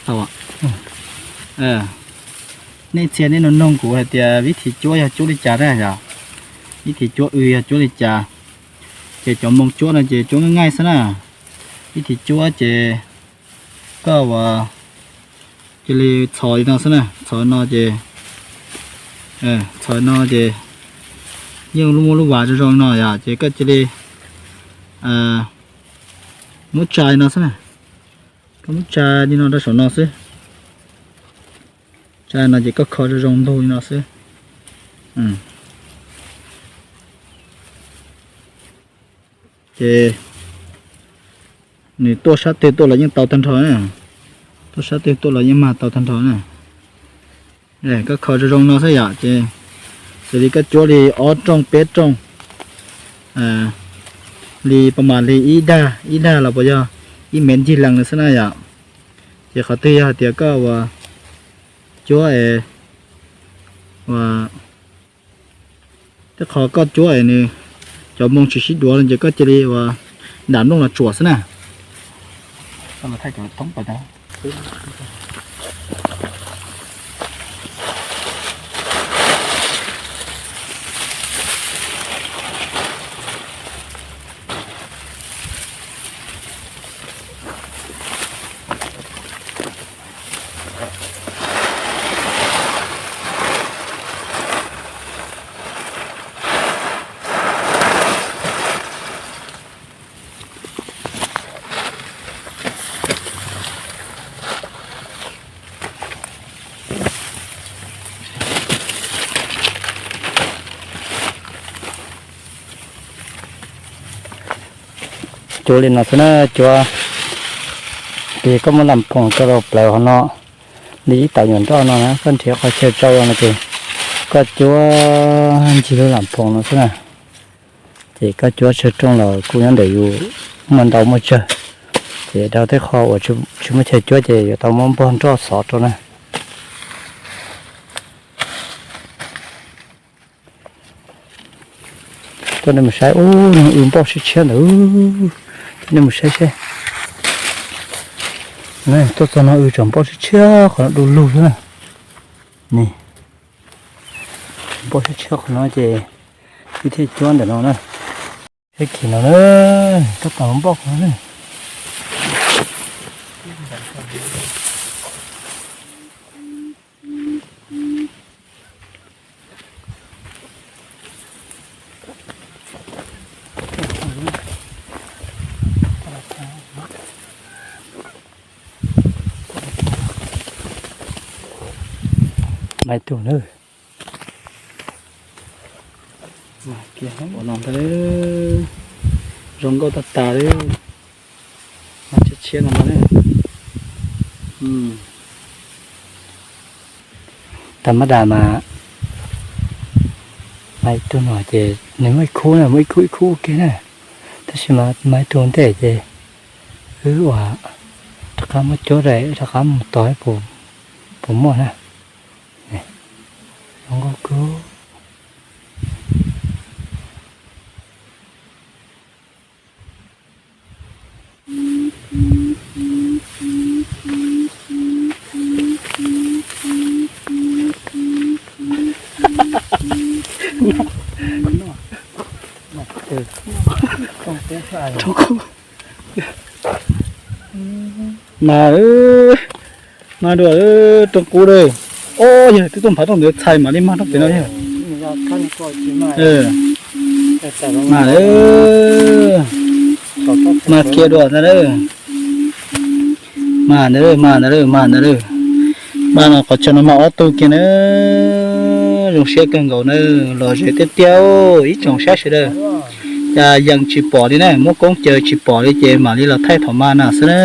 Tau, nej txhia nej nug noog kuv hais tias vib thim cuab yog cuab li cas na yom? Vib thim cuab w yog cuab li cas? Ces cov moo cuab no ces cuab nqaij nqaij xwb na. Vib thim cuab ces koj ua cia li txhos li no xwb na, txhos no ces, txhos no ces yeej muaj lub vas zoo zoo no yom, ces koj cia li muab tsa li no xwb na. Koj muab tsa li no rau saum no xwb. Tsa no ces koj kho zoo zoo ntug li no xwb. Ces nws tuaj sab twg tuaj los yeej tau tag nrho na. Tuaj sab twg tuaj los yeej mag tau tag nrho na. Koj kho zoo zoo no xwb yom, ces xws li koj cuab li ob rooj peb rooj, li pas mas li ib dag ib dag los puas yog ib mev ncig lees no xwb na yom. Ces qhov twg yog hais tias koj ua cuab es ua tej qho koj cuab es nws cov moo tsis sib duav no ces koj cia li ua nram nplooj los tsuam xwb na. Cuab li no xwb na, cuab ces koj muab lam phoom rau rau plaws hauv no, li ib tauv nyuam nroj no na, koj nrhiav qhov chaw rau no ces koj cuab ncig lub lam phoom no xwb na. Ces koj cuab tsawg rooj los kuj nyob ntawm yus muaj ntau muaj tsawg. Ces rau tej qho uas tsis muaj chaw cuab ces yuav tau muab npog nroj xov rau na. Tuaj nej mus saib ub, noog w npauj sib tshiab ntawd. Tuaj nej mus saib seb. Tuaj txog no w tseem npauj sib tshiab qhov no du lug xwb na. Ni, npauj sib tshiab qhov no ces wb thiaj cuab ntawm no na. Ib khis no na, tab tom npauj qhov no na. Maiv tug na. Ua no ntag, zoo nkauj tag tas li. Mas tshiab tshiab no mas. Tag mab das mas, mas ib tug no ces nws muaj ib khub na, muaj ib khub ib khub ua ke na. Tab sis mas mas ib tug ntej ces wb ua rov qab muab cuab, rov qab mus tos puas muaj na. Zoo nkauj kawg. Mas, mas dua rooj qub lawm. Os, yog twb tuaj nphav rooj ntawd txhais mam li mag rooj pem no yog. Mas, mas kiag dua ntag. Mas ntawd, mas ntawd, mas ntawd. Mas no qhov chaw no mas ob tug kiag na. Zoo siab kawg nkaus na, lom zem tiag tiag ib tsoom saib sawv daws. Cas yees tsis pom li na, muab koob caw tsis pom li ces mam li los thaij thaum mas na xwb na.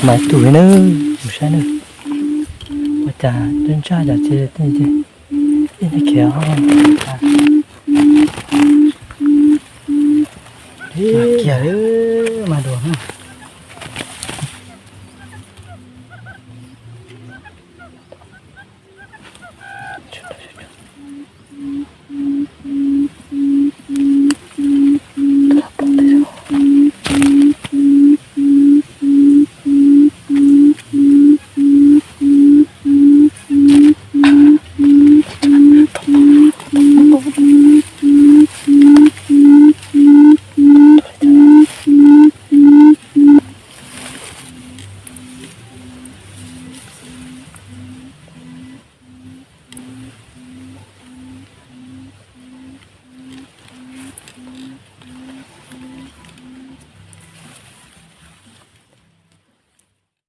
Mas tug na, mus saib na. Ua cas ntsaj ntsaj cas tsis, ib tug khiav kiag li.